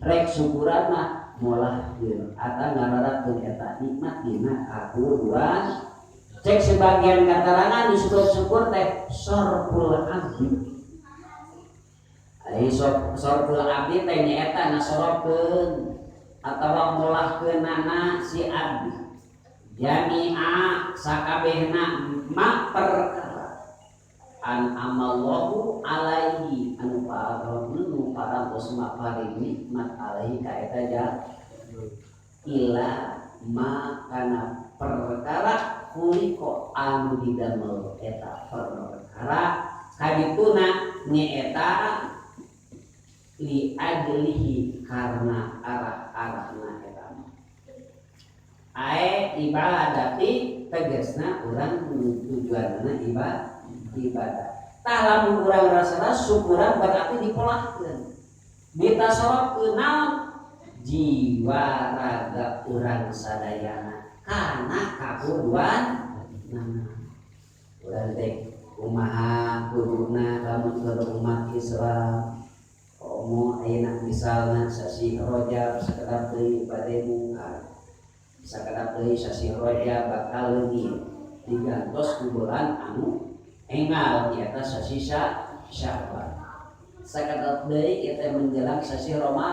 Rek syukuran mah molahkeun atau ngararatkeun eta nikmat dina kakuduan. Cek sebagian katerangan disebut syukur teh sorful abdi. Ai sorful abdi teh nyaeta ngasorobkeun atawa molahkeunana si abdi jami'a sakabehna ma perkara an'amallahu alaihi anu nu parantos maparin nikmat alaihi ka eta ja ila ma kana perkara khuliqa anu didamel eta perkara kadituna nyaeta li ajlihi karena arah-arahna eta ae ibadati, tegasna urang tujuanna ibadah. Tah, lamun urang rasana syukuran berarti dipolahkeun, ditasorobkeun naon jiwa raga urang sadayana kana kakuduan. Nah, urang teh kumaha kuduna lamun keur umat Islam? Komo ayeuna misalna sasih Rajab sakedap deui bade mungkar, sakedap deui sasih Rajab bakal leungit digantos ku bulan anu enggal, nyaeta sasih Sya'ban. Sakedap deui ieu teh menjelang sasih Ramadan.